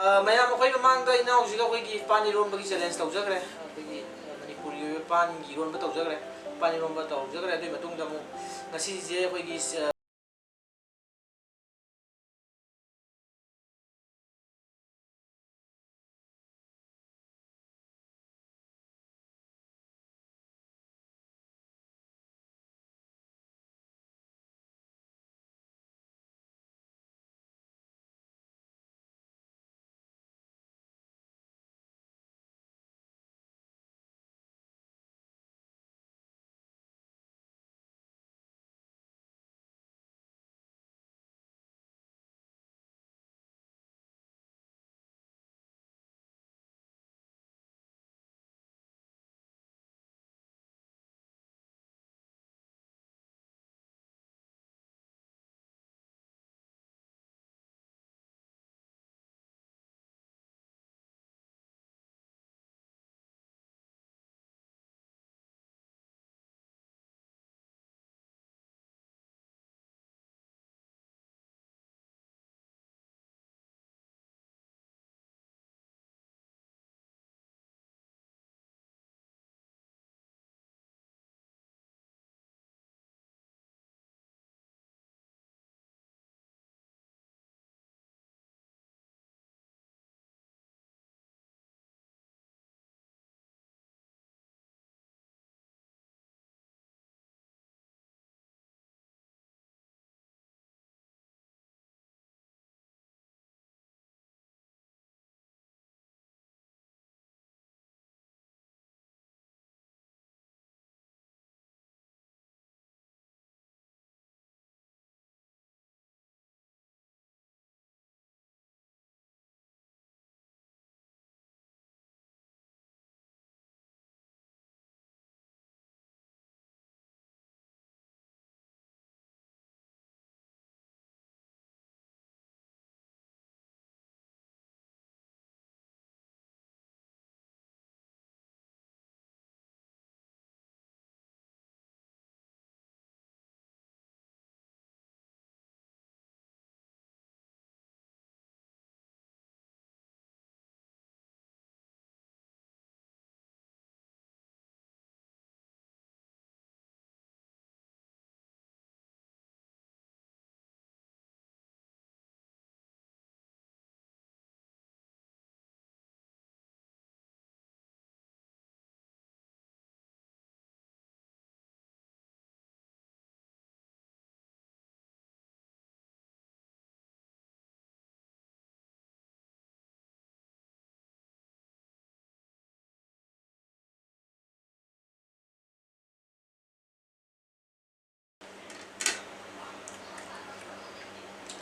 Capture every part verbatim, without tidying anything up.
ꯑ, ꯃꯌꯥꯝ, ꯑꯩꯈꯣꯏ ꯃꯃꯥꯡꯗ ꯏꯅꯥꯎꯁꯤꯒ ꯑꯩꯈꯣꯏꯒꯤ ꯄꯥꯟ ꯏꯔꯣꯟꯕꯒꯤ challenge ꯇꯧꯖꯈ꯭ꯔꯦ꯫ ꯑꯩꯈꯣꯏꯒꯤ, ꯑ, ꯃꯅꯤꯄꯨꯔꯒꯤ ꯑꯣꯏꯕ ꯄꯥꯟꯒꯤ ꯏꯔꯣꯟꯕ ꯇꯧꯖꯈ꯭ꯔꯦ꯫ ꯄꯥꯟ ꯏꯔꯣꯟꯕ ꯇꯧꯖꯈ꯭ꯔꯦ꯫ ꯑꯗꯨꯒꯤ ꯃꯇꯨꯡꯗ ꯑꯃꯨꯛ ꯉꯁꯤꯁꯦ ꯑꯩꯈꯣꯏꯒꯤ, ꯑ,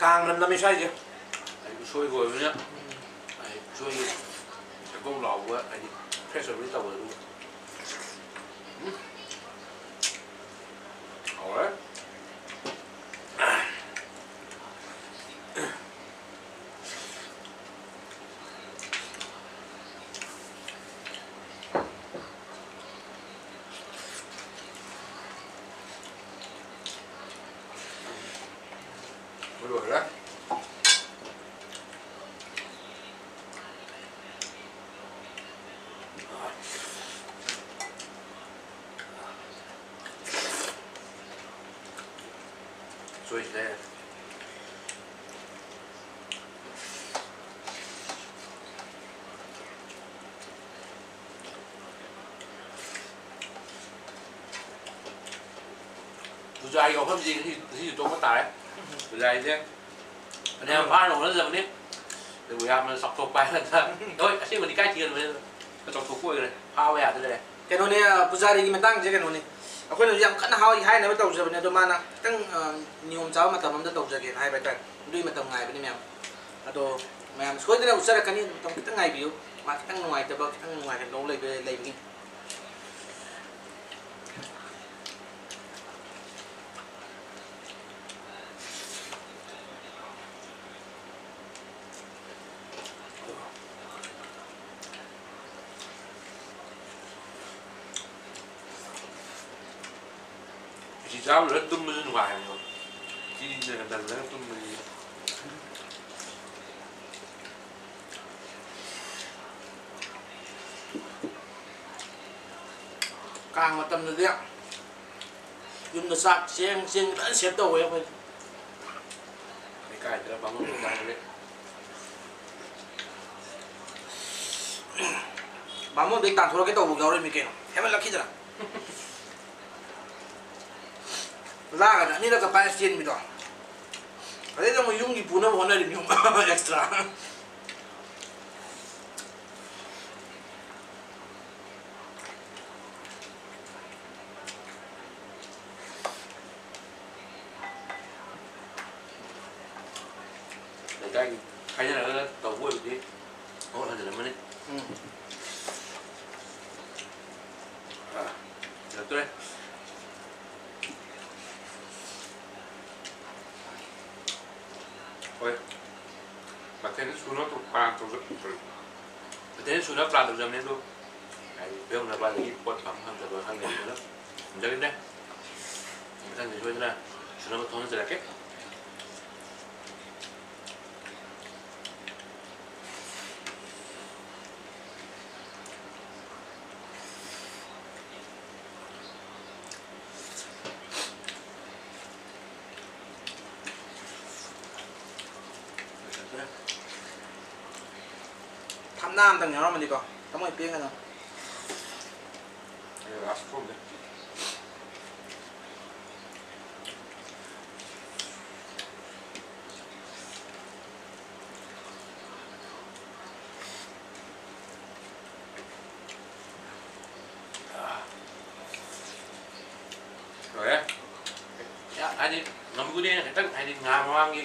ꯀꯥꯡꯅ ꯅꯝꯃꯤ ꯁ꯭ꯋꯥꯏꯁꯦ꯫ ꯑꯩ ꯎꯁꯣꯏꯒ ꯑꯣꯏꯕꯅꯤꯅ, ꯑꯩ ꯎꯁꯣꯏꯒꯤ ꯆꯦꯡꯒꯧ ꯂꯥꯎꯕ, ꯍꯥꯏꯗꯤ, fresh ꯑꯣꯏꯕꯗꯤ ꯇꯧꯋꯦ ꯑꯗꯨꯒ꯫ ꯎꯝ꯫ ꯍꯥꯎꯔꯦ꯫ ꯂꯣꯏꯔꯦ꯫ ꯁꯣꯏꯗ꯭ꯔꯦ꯫ ꯄꯨꯖꯥꯒꯤ ꯋꯥꯐꯝꯁꯤ ꯉꯁꯤ, ꯉꯁꯤꯁꯨ ꯇꯣꯛꯄ ꯇꯥꯔꯦ꯫ ꯄꯨꯖꯥꯒꯤꯁꯦ ꯐꯅꯌꯥꯝ ꯐꯥꯅ ꯍꯣꯠꯅꯖꯕꯅꯤ, ꯑꯗꯨꯕꯨ ꯌꯥꯝꯅ ꯆꯥꯎꯊꯣꯛꯄ ꯍꯥꯏꯒꯗ꯭ꯔꯥ? ꯍꯣꯏ, ꯑꯁꯦꯡꯕꯗꯤ ꯏꯀꯥꯏ ꯊꯤꯒꯟꯕꯅꯤ, ꯑꯗꯨ ꯆꯥꯎꯊꯣꯛꯄ ꯑꯣꯏꯈ꯭ꯔꯦ, ꯐꯥꯕ ꯌꯥꯗ ꯂꯩꯔꯦ꯫ ꯀꯩꯅꯣꯅꯦ, ꯄꯨꯖꯥꯔꯤꯒꯤ ꯃꯇꯥꯡꯁꯦ ꯀꯩꯅꯣꯅꯦ, ꯑꯩꯈꯣꯏꯅꯁꯨ ꯌꯥꯝ ꯀꯟꯅ ꯍꯥꯏ-, ꯍꯥꯏꯅꯕ ꯇꯧꯖꯕꯅꯦ, ꯑꯗꯣ ꯃꯥꯅ ꯈꯤꯇꯪ, ꯑ, ꯅꯤꯌꯣꯝ ꯆꯥꯕ ꯃꯇꯝ ꯑꯃꯗ ꯇꯧꯖꯒꯦꯅ ꯍꯥꯏꯕ ꯍꯥꯏꯇꯥꯔꯦ꯫ ꯑꯗꯨꯒꯤ ꯃꯇꯝ ꯉꯥꯏꯕꯅꯤ ꯃꯌꯥꯝ꯫ ꯑꯗꯣ ꯃꯌꯥꯝ ꯁꯣꯏꯗꯅ ꯎꯠꯆꯔꯛꯀꯅꯤ, ꯃꯇꯝ ꯈꯤꯇꯪ ꯉꯥꯏꯕꯤꯌꯨ, ꯃꯥ ꯈꯤꯇꯪ ꯅꯨꯡꯉꯥꯏꯇꯕ, ꯈꯤꯇꯪ ꯅꯨꯡꯉꯥꯏꯇꯕ ꯂꯩꯕ-, ꯂꯩꯕꯒꯤ꯫ ꯈꯦꯆꯤ ꯆꯥꯕ ꯂꯣꯏꯔ ꯇꯨꯝꯕꯁꯨ ꯅꯨꯡꯉꯥꯏꯕꯅꯦ꯫ ꯈꯦꯆꯤꯅꯒ ꯅꯜꯂꯒ ꯇꯨꯝꯕꯁꯤ꯫ ꯀꯥꯡ ꯃꯇꯝꯗꯗꯤ ꯌꯨꯝꯗ ꯆꯥꯛ, ꯆꯦꯡ, ꯆꯦꯡ ꯐꯖꯅ save ꯇꯧꯋꯦ ꯑꯩꯈꯣꯏ꯫ ꯂꯩꯀꯥꯏꯗ ꯕꯥꯃꯣꯟ ꯂꯩꯀꯥꯏꯗꯗꯤ꯫ ꯕꯥꯃꯣꯟꯗꯩ ꯇꯥꯟꯊꯣꯔꯛꯀꯦ ꯇꯧꯕ ꯌꯥꯎꯔꯝꯃꯤ ꯀꯩꯅꯣ, ꯍꯦꯟꯃꯜꯂꯛꯈꯤꯗꯅ꯫ ꯂꯥꯛꯑꯒ ꯑꯅꯤꯔꯛꯀ ꯄꯥꯏꯔ ꯆꯦꯟꯕꯤꯗꯣ꯫ ꯑꯗꯩꯗ ꯑꯃꯨꯛ ꯌꯨꯝꯒꯤ ꯄꯨꯅꯕ ꯍꯣꯠꯅꯔꯤꯅꯤ ꯑꯃꯨꯛ extra꯫ ꯐꯖꯅ ꯁꯨꯅ ꯄ꯭ꯂꯥꯟ ꯇꯧꯖꯕꯅꯦ, ꯑꯗꯨ ꯍꯥꯏꯗꯤ ꯐꯤꯂꯝ ꯅꯝꯕꯗꯒꯤ ꯄꯣꯠ ꯐꯪꯕ ꯐꯪꯗꯕ ꯈꯪꯗꯦ, ꯑꯗꯨꯅ ꯐꯪꯖꯈꯤꯗ꯭ꯔꯦ꯫ ꯃꯊꯪꯗꯤ ꯁꯣꯏꯗꯅ ꯁꯨꯅꯕ ꯍꯣꯠꯅꯖꯔꯛꯀꯦ꯫ ꯊꯝꯅꯥ ꯑꯝꯇꯪ ꯌꯥꯎꯔꯝꯃꯗꯤꯀꯣ, ꯊꯃꯣꯏ ꯄꯦꯟꯒꯗꯕ꯫ ꯑꯩ ꯂꯥꯁ ꯊꯣꯡꯗꯦ꯫ ꯂꯣꯏꯔꯦ꯫ ꯌꯥ-, ꯍꯥꯏꯗꯤ ꯉꯝꯒꯅꯦꯅ ꯈꯤꯇꯪ, ꯍꯥꯏꯗꯤ ꯉꯍꯥꯟ ꯃꯃꯥꯡꯒꯤ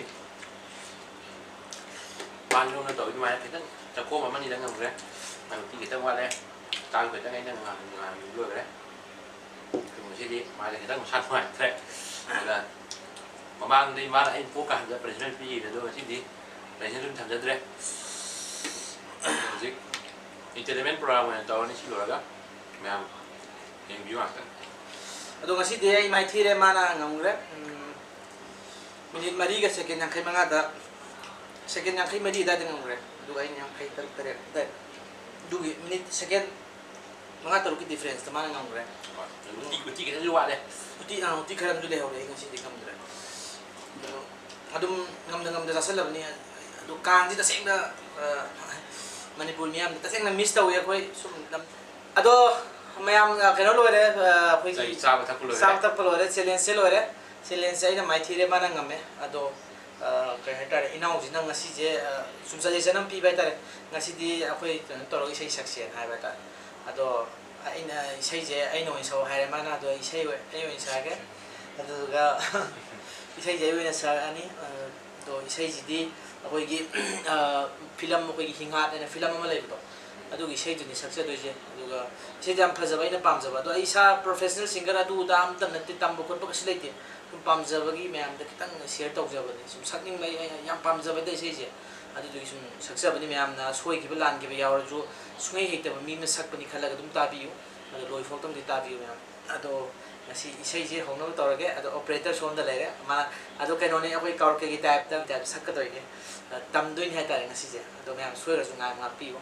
ꯄꯥꯟ ꯌꯣꯝꯅ ꯇꯧꯔꯤ ꯑꯗꯨꯃꯥꯏꯅ ꯈꯤꯇꯪ ꯆꯈꯣꯝ ꯑꯃꯅꯤꯗ ꯉꯝꯈ꯭ꯔꯦ꯫ ꯃꯥꯏ ꯎꯇꯤ ꯈꯤꯇꯪ ꯋꯥꯠꯂꯦ꯫ ꯆꯥꯛ ꯈꯤꯇꯪ ꯑꯩꯅ ꯉꯥꯟ-, ꯉꯥꯟꯕ ꯂꯣꯏꯈ꯭ꯔꯦ꯫ ꯑꯗꯨ ꯉꯁꯤꯗꯤ ꯃꯥꯁꯦ ꯈꯤꯇꯪ ꯃꯁꯥ ꯅꯨꯡꯉꯥꯏꯇ꯭ꯔꯦ꯫ ꯑꯗꯨꯅ ꯃꯃꯥꯡꯗꯤ ꯃꯥꯅ ꯑꯩꯅ ꯄꯣꯛꯀꯥꯟꯗ ꯄ꯭ꯔꯦꯖꯦꯟ ꯄꯤꯈꯤꯕꯅꯦ, ꯑꯗꯣ ꯉꯁꯤꯗꯤ ꯄ꯭ꯔꯦꯖꯦꯟ ꯑꯗꯨꯝ ꯊꯝꯖꯗ꯭ꯔꯦ꯫ ꯍꯧꯖꯤꯛ entertainment program ꯑꯣꯏꯅ ꯇꯧꯔꯅꯤ ꯁꯤ ꯂꯣꯏꯔꯒ꯫ ꯃꯌꯥꯝ ꯌꯦꯡꯕꯤꯌꯨ ꯉꯥꯛꯇꯪ꯫ ꯑꯗꯣ ꯉꯁꯤꯗꯤ ꯑꯩ ꯃꯥꯏꯊꯤꯔꯦ, ꯃꯥꯅ ꯉꯝꯈ꯭ꯔꯦ꯫ ꯎꯝ, ꯃꯤꯅꯤꯠ ꯃꯔꯤꯒ ꯁꯦꯀꯦꯟ ꯌꯥꯡꯈꯩ ꯃꯉꯥꯗ, ꯁꯦꯀꯦꯟ ꯌꯥꯡꯈꯩ ꯃꯔꯤ ꯑꯗꯨꯋꯥꯏꯗ ꯉꯝꯈ꯭ꯔꯦ꯫ ꯑꯗꯨꯒ ꯑꯩꯅ ꯌꯥꯡꯈꯩ ꯇꯔꯨꯛ ꯇꯔꯦꯠ ꯑꯗꯨꯋꯥꯏꯗ꯫ ꯑꯗꯨꯒꯤ ꯃꯤꯅꯤꯠ ꯁꯦꯀꯦꯟ ꯃꯉꯥ ꯇꯔꯨꯛꯀꯤ difference ꯇ ꯃꯥꯅ ꯉꯝꯈ꯭ꯔꯦ꯫ ꯍꯣꯏ, ꯎꯇꯤ, ꯎꯇꯤ ꯈꯤꯇꯪꯁꯨ ꯋꯥꯠꯂꯦ꯫ ꯎꯇꯤ, ꯑ, ꯎꯇꯤ ꯈꯔ ꯑꯃꯁꯨ ꯂꯩꯍꯧꯔꯦ, ꯑꯩ ꯉꯁꯤꯗꯤ ꯉꯝꯗ꯭ꯔꯦ꯫ ꯑꯗꯣ ꯑꯗꯨꯝ ꯉꯝꯗ ꯉꯝꯗ ꯆꯥꯁꯤꯜꯂꯕꯅꯤ꯫ ꯑꯗꯣ ꯀꯥꯡꯁꯤ ꯇꯁꯦꯡꯅ, ꯑ, ꯃꯅꯤꯄꯨꯔ ꯃꯤꯌꯥꯝꯅ ꯇꯁꯦꯡꯅ miss ꯇꯧꯏ ꯑꯩꯈꯣꯏ ꯁꯨꯝ ꯂꯝ-, ꯑꯗꯣ ꯃꯌꯥꯝ, ꯑ, ꯀꯩꯅꯣ ꯂꯣꯏꯔꯦ, ꯑ, ꯑꯩꯈꯣꯏꯒꯤ ꯀꯔꯤ, ꯆꯥꯕ ꯊꯛꯄ ꯂꯣꯏꯔꯦ? ꯆꯥꯕ ꯊꯛꯄ ꯂꯣꯏꯔꯦ, challenge ꯁꯦ ꯂꯣꯏꯔꯦ꯫ Challenge ꯁꯦ ꯑꯩꯅ ꯃꯥꯏꯊꯤꯔꯦ, ꯃꯥꯅ ꯉꯝꯃꯦ꯫ ꯑꯗꯣ, ꯑ, ꯀꯩ ꯍꯥꯏꯇꯥꯔꯦ, ꯏꯅꯥꯎꯁꯤꯅ ꯉꯁꯤꯁꯦ, ꯑ, ꯁꯨꯝ suggestion ꯑꯃ ꯄꯤꯕ ꯍꯥꯏꯇꯥꯔꯦ, "ꯉꯁꯤꯗꯤ ꯑꯩꯈꯣꯏ ꯀꯩꯅꯣ ꯇꯧꯔꯒ ꯏꯁꯩ ꯁꯛꯁꯦꯅ" ꯍꯥꯏꯕ ꯍꯥꯏꯇꯥꯔꯦ꯫ ꯑꯗꯣ ꯑꯩꯅ ꯏꯁꯩꯁꯦ ꯑꯩꯅ ꯑꯣꯏꯅ ꯁꯛꯑꯣ ꯍꯥꯏꯔꯦ ꯃꯥꯅ, ꯑꯗꯣ ꯏꯁꯩ ꯑꯣꯏ-, ꯑꯩ ꯑꯣꯏꯅ ꯁꯛꯑꯒꯦ꯫ ꯑꯗꯨꯗꯨꯒ ꯏꯁꯩꯁꯦ ꯑꯩ ꯑꯣꯏꯅ ꯁꯛꯑꯅꯤ꯫ ꯑꯗꯣ ꯏꯁꯩꯁꯤꯗꯤ ꯑꯩꯈꯣꯏꯒꯤ, ꯑ, ꯐꯤꯂꯝ, ꯑꯩꯈꯣꯏꯒꯤ ꯍꯤꯡꯍꯥꯠ ꯍꯥꯏꯅ ꯐꯤꯂꯝ ꯑꯃ ꯂꯩꯕꯗꯣ, ꯑꯗꯨꯒꯤ ꯏꯁꯩꯗꯨꯅꯤ ꯁꯛꯆꯗꯣꯏꯁꯦ꯫ ꯑꯗꯨꯒ ꯏꯁꯩꯗꯣ ꯌꯥꯝ ꯐꯖꯕ, ꯑꯩꯅ ꯄꯥꯝꯖꯕ꯫ ꯑꯗꯣ ꯑꯩ ꯏꯁꯥ professional singer ꯑꯗꯨ ꯑꯗꯥ ꯑꯝꯇ ꯅꯠꯇꯦ, ꯇꯝꯕ ꯈꯣꯠꯄ ꯀꯩꯁꯨ ꯂꯩꯇꯦ꯫ ꯁꯨꯝ ꯄꯥꯝꯖꯕꯒꯤ ꯃꯌꯥꯝꯗ ꯈꯤꯇꯪ share ꯇꯧꯖꯕꯅꯦ꯫ ꯁꯨꯝ ꯁꯛꯅꯤꯡꯕ, ꯑꯩ, ꯑꯩ ꯌꯥꯝ ꯄꯥꯝꯖꯕ ꯍꯥꯏꯇꯥꯔꯦ ꯏꯁꯩꯁꯦ꯫ ꯑꯗꯨꯗꯨꯒꯤ ꯁꯨꯝ ꯁꯛꯆꯕꯅꯤ꯫ ꯃꯌꯥꯝꯅ ꯁꯣꯏꯈꯤꯕ ꯂꯥꯟꯈꯤꯕ ꯌꯥꯎꯔꯁꯨ ꯁꯨꯡꯍꯩ ꯍꯩꯇꯕ ꯃꯤ ꯑꯃꯅ ꯁꯛꯄꯅꯤ ꯈꯜꯂꯒ ꯑꯗꯨꯝ ꯇꯥꯕꯤꯌꯨ꯫ ꯑꯗꯣ ꯂꯣꯏꯐꯥꯎꯇꯪꯗꯤ ꯇꯥꯕꯤꯌꯨ ꯃꯌꯥꯝ꯫ ꯑꯗꯣ ꯉꯁꯤ ꯏꯁꯩꯁꯦ ꯍꯧꯅꯕ ꯇꯧꯔꯒꯦ꯫ ꯑꯗꯣ operator ꯁꯣꯝꯗ ꯂꯩꯔꯦ꯫ ꯃꯥ, ꯑꯗꯣ ꯀꯩꯅꯣꯅꯦ, ꯑꯩꯈꯣꯏ karaokeꯒꯤ typeꯇ, type ꯁꯛꯀꯗꯣꯏꯅꯦ꯫ ꯑ, ꯇꯝꯗꯣꯏꯅꯦ ꯍꯥꯏꯇꯥꯔꯦ ꯉꯁꯤꯁꯦ꯫ ꯑꯗꯣ ꯃꯌꯥꯝ ꯁꯣꯏꯔꯁꯨ ꯉꯥꯏ ꯉꯥꯛꯄꯤꯌꯨ꯫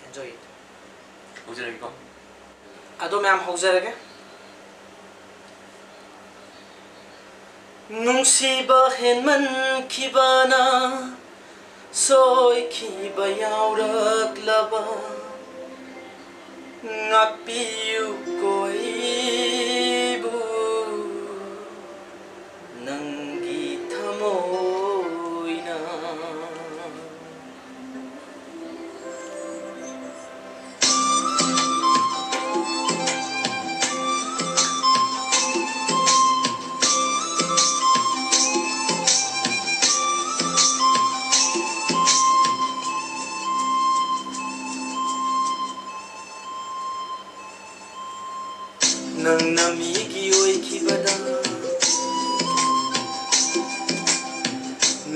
Enjoy it. ꯍꯧꯖꯔꯒꯦꯀꯣ꯫ ꯑꯗꯣ ꯃꯌꯥꯝ ꯍꯧꯖꯔꯒꯦ꯫ ꯅꯨꯡꯁꯤꯕ ꯍꯦꯟꯃꯟꯈꯤꯕꯅ ꯁꯣꯏꯈꯤꯕ ꯌꯥꯎꯔꯛꯂꯕ, ꯉꯥꯛꯄꯤꯌꯨꯀꯣ ꯑꯩꯕꯨ ꯅꯪꯒꯤ ꯊꯃꯣꯏꯅ꯫ ꯅꯪꯅ ꯃꯤꯒꯤ ꯑꯣꯏꯈꯤꯕꯗ,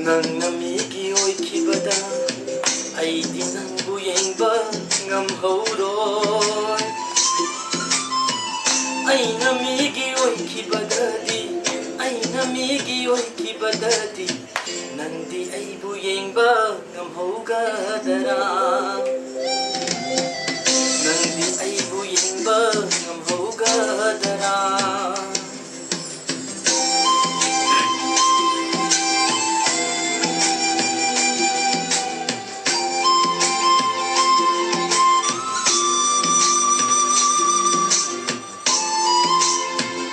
ꯅꯪꯅ ꯃꯤꯒꯤ ꯑꯣꯏꯈꯤꯕꯗ, ꯑꯩꯗꯤ ꯅꯪꯕꯨ ꯌꯦꯡꯕ ꯉꯝꯍꯧꯔꯣꯏ꯫ ꯑꯩꯅ ꯃꯤꯒꯤ ꯑꯣꯏꯈꯤꯕꯗꯗꯤ, ꯑꯩꯅ ꯃꯤꯒꯤ ꯑꯣꯏꯈꯤꯕꯗꯗꯤ, ꯅꯪꯗꯤ ꯑꯩꯕꯨ ꯌꯦꯡꯕ ꯉꯝꯍꯧꯒꯗꯔꯥ? ꯅꯪꯗꯤ ꯑꯩꯕꯨ ꯌꯦꯡꯕ ꯉꯝꯍꯧꯒꯗꯔꯥ?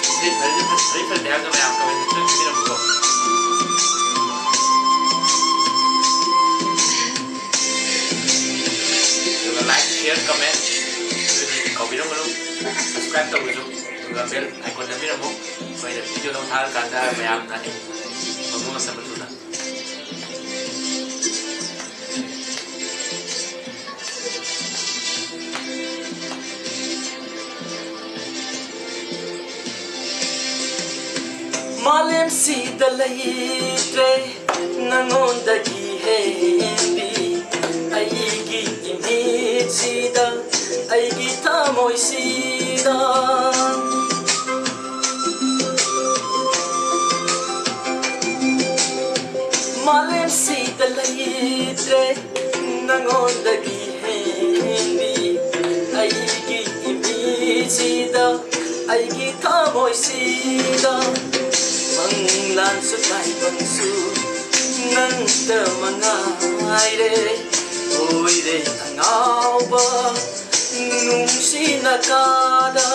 ꯐꯖꯩ, ꯐꯖꯩ, ꯐꯖꯩ, ꯐꯖꯗꯦ ꯍꯥꯏꯕꯗꯣ ꯃꯌꯥꯝ comment section ꯄꯤꯔꯝꯃꯨꯀꯣ꯫ ꯑꯗꯨꯒ like, share, comment ꯑꯗꯨꯗꯤ ꯀꯥꯎꯕꯤꯔꯝꯒꯅꯨ꯫ Subscribe ꯇꯧꯕꯁꯨ, ꯑꯗꯨꯒ bell icon ꯅꯝꯕꯤꯔꯝꯃꯨ꯫ ꯑꯩꯈꯣꯏꯅ video ꯑꯃ ꯊꯥꯔꯀꯥꯟꯗ ꯃꯌꯥꯝꯅ ꯐꯪꯕ ꯉꯝꯅꯕ ꯊꯨꯅ꯫ ꯃꯥꯂꯦꯝꯁꯤꯗ ꯂꯩꯇ꯭ꯔꯦ ꯅꯉꯣꯟꯗꯒꯤ ꯍꯦꯟꯕꯤ ꯑꯩꯒꯤ ꯏꯃꯤꯠꯁꯤꯗ, ꯑꯩꯒꯤ ꯊꯃꯣꯏꯁꯤꯗ꯫ ꯃꯥꯂꯦꯝꯁꯤꯗ ꯂꯩꯇ꯭ꯔꯦ ꯅꯉꯣꯟꯗꯒꯤ ꯍꯦꯟꯕꯤ ꯑꯩꯒꯤ ꯏꯃꯤꯠꯁꯤꯗ, ꯑꯩꯒꯤ ꯊꯃꯣꯏꯁꯤꯗ꯫ ꯃꯪꯂꯥꯟꯁꯨ ꯇꯥꯏꯕꯪꯁꯨ ꯅꯪꯇ ꯃꯉꯥꯏꯔꯦ꯫ ꯑꯣꯏꯔꯦ ꯑꯉꯥꯎꯕ ꯅꯨꯡꯁꯤꯅ ꯀꯥꯗ꯫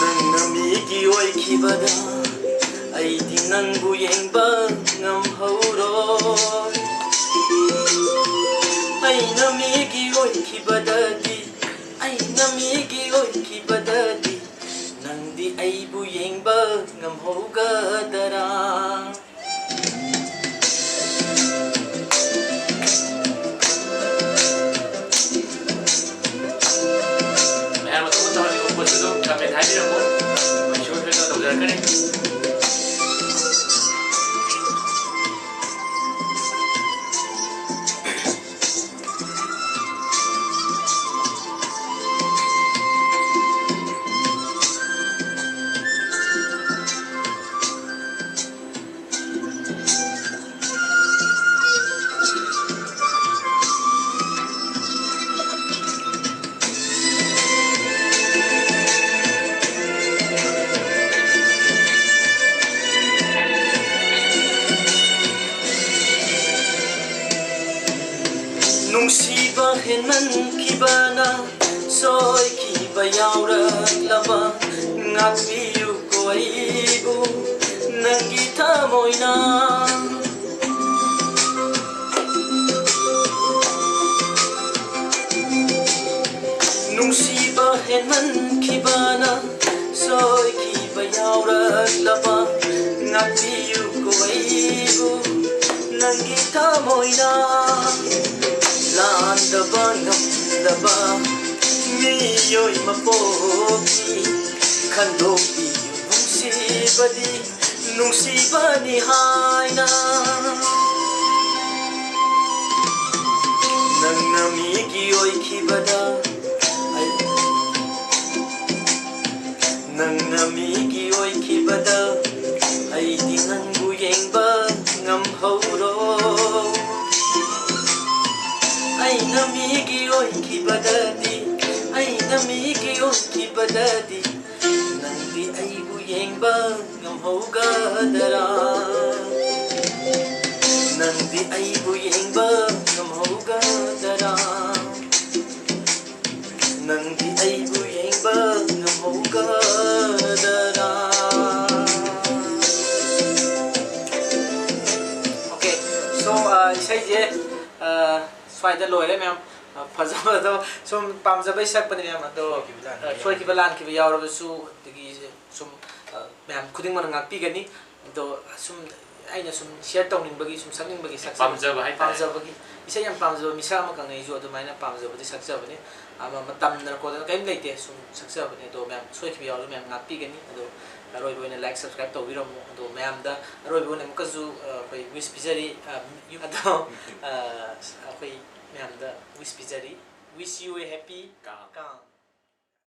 ꯅꯪꯅ ꯃꯤꯒꯤ ꯑꯣꯏꯈꯤꯕꯗ ꯑꯩꯗꯤ ꯅꯪꯕꯨ ꯌꯦꯡꯕ ꯉꯝꯍꯧꯔꯣꯏ꯫ ꯑꯩꯅ ꯃꯤꯒꯤ ꯑꯣꯏꯈꯤꯕꯗꯗꯤ, ꯑꯩꯅ ꯃꯤꯒꯤ ꯑꯣꯏꯈꯤꯕꯗꯗꯤ ꯅꯪꯗꯤ ꯑꯩꯕꯨ ꯌꯦꯡꯕ ꯉꯝꯍꯧꯒꯗꯔꯥ? ꯃꯌꯥꯝ ꯑꯇꯣꯞꯄ ꯇꯧꯍꯟꯅꯤꯡꯕ ꯄꯣꯠꯁꯨ ꯑꯗꯨꯝ comment ꯍꯥꯏꯕꯤꯔꯝꯃꯨ, ꯑꯩꯈꯣꯏ ꯁꯣꯏ ꯁꯣꯏꯗꯅ ꯇꯧꯖꯔꯛꯀꯅꯤ꯫ ꯅꯨꯡꯁꯤꯕ ꯍꯦꯟꯃꯟꯈꯤꯕꯅ ꯁꯣꯏꯈꯤꯕ ꯌꯥꯎꯔꯛꯂꯕ, ꯉꯥꯛꯄꯤꯌꯨꯀꯣ ꯑꯩꯕꯨ ꯅꯪꯒꯤ ꯊꯃꯣꯏꯅ꯫ ꯅꯨꯡꯁꯤꯕ ꯍꯦꯟꯃꯟꯈꯤꯕꯅ ꯁꯣꯏꯈꯤꯕ ꯌꯥꯎꯔꯛꯂꯕ, ꯉꯥꯛꯄꯤꯌꯨꯀꯣ ꯑꯩꯕꯨ ꯅꯪꯒꯤ ꯊꯃꯣꯏꯅ꯫ ꯂꯥꯟꯗꯕ ꯉꯝꯗꯕ ꯃꯤꯑꯣꯏ ꯃꯄꯣꯛꯀꯤ ꯈꯟꯗꯣꯛꯄꯤꯌꯨ ꯅꯨꯡꯁꯤꯕꯗꯤ ꯅꯨꯡꯁꯤꯕꯅꯤ ꯍꯥꯏꯅ ꯅꯪꯅ ꯃꯤꯒꯤ ꯑꯣꯏꯈꯤꯕꯗ ꯑꯩ ꯅꯪꯅ ꯃꯤꯒꯤ ꯑꯣꯏꯈꯤꯕꯗ ꯑꯩꯗꯤ ꯅꯪꯕꯨ ꯌꯦꯡꯕ ꯉꯝꯍꯧꯔꯣ꯫ ꯑꯩꯅ ꯃꯤꯒꯤ ꯑꯣꯏꯈꯤꯕꯗꯗꯤ ꯑꯩꯅ ꯃꯤꯒꯤ ꯑꯣꯏꯈꯤꯕꯗꯗꯤ ꯅꯪꯗꯤ ꯑꯩꯕꯨ ꯌꯦꯡꯕ ꯉꯝꯍꯧꯒꯗꯔꯥ? ꯅꯪꯗꯤ ꯑꯩꯕꯨ ꯌꯦꯡꯕ ꯉꯝꯍꯧꯒꯗꯔꯥ? ꯅꯪꯗꯤ ꯑꯩꯕꯨ ꯌꯦꯡꯕ ꯉꯝꯍꯧꯒꯗꯔꯥ? Okay, so, uh, ꯏꯁꯩꯁꯦ, uh, ꯁ꯭ꯋꯥꯏꯗ ꯂꯣꯏꯔꯦ ꯃꯌꯥꯝ꯫ Uh, ꯐꯖꯕꯗꯣ ꯁꯨꯝ ꯄꯥꯝꯖꯕꯩ ꯁꯛꯄꯅꯦ ꯃꯌꯥꯝ꯫ ꯑꯗꯣ, uh, ꯁꯣꯏꯈꯤꯕ ꯂꯥꯟꯈꯤꯕ ꯌꯥꯎꯔꯕꯁꯨ, ꯑꯗꯒꯤ ꯁꯨꯝ, uh, ꯃꯌꯥꯝ ꯈꯨꯗꯤꯡꯃꯛꯅ ꯉꯥꯛꯄꯤꯒꯅꯤ꯫ ꯑꯗꯣ ꯁꯨꯝ ꯑꯩꯅ ꯁꯨꯝ share ꯇꯧꯅꯤꯡꯕꯒꯤ, ꯁꯨꯝ ꯁꯛꯅꯤꯡꯕꯒꯤ ꯁꯛꯆꯕ-, ꯄꯥꯝꯖꯕ ꯍꯥꯏꯇꯥꯔꯦ꯫ ꯄꯥꯝꯖꯕꯒꯤ ꯏꯁꯩ ꯌꯥꯝ ꯄꯥꯝꯖꯕ ꯃꯤꯁꯛ ꯑꯃꯈꯛꯅꯦ ꯑꯩꯁꯨ꯫ ꯑꯗꯨꯃꯥꯏꯅ ꯄꯥꯝꯖꯕꯗꯤ ꯁꯛꯆꯕꯅꯦ꯫ ꯑꯃ ꯇꯝꯗꯅ ꯈꯣꯠꯇꯅ ꯀꯔꯤꯝ ꯂꯩꯇꯦ, ꯁꯨꯝ ꯁꯛꯆꯕꯅꯦ꯫ ꯑꯗꯣ ꯃꯌꯥꯝ ꯁꯣꯏꯈꯤꯕ ꯌꯥꯎꯔꯁꯨ ꯃꯌꯥꯝ ꯉꯥꯛꯄꯤꯒꯅꯤ꯫ ꯑꯗꯣ ꯑꯔꯣꯏꯕ ꯑꯣꯏꯅ like, subscribe ꯇꯧꯕꯤꯔꯝꯃꯨ꯫ ꯑꯗꯣ ꯃꯌꯥꯝꯗ ꯑꯔꯣꯏꯕ ꯑꯣꯏꯅ ꯑꯃꯨꯛꯀꯁꯨ, ꯑ, ꯑꯩꯈꯣꯏ wish ꯄꯤꯖꯔꯤ꯫ ꯑ, ꯑꯗꯣ, ꯑ, ꯑꯩꯈꯣꯏ ꯃꯌꯥꯝꯗ wish ꯄꯤꯖꯔꯤ꯫ Wish you a happy ꯀꯥꯡ꯫ ꯀꯥꯡ꯫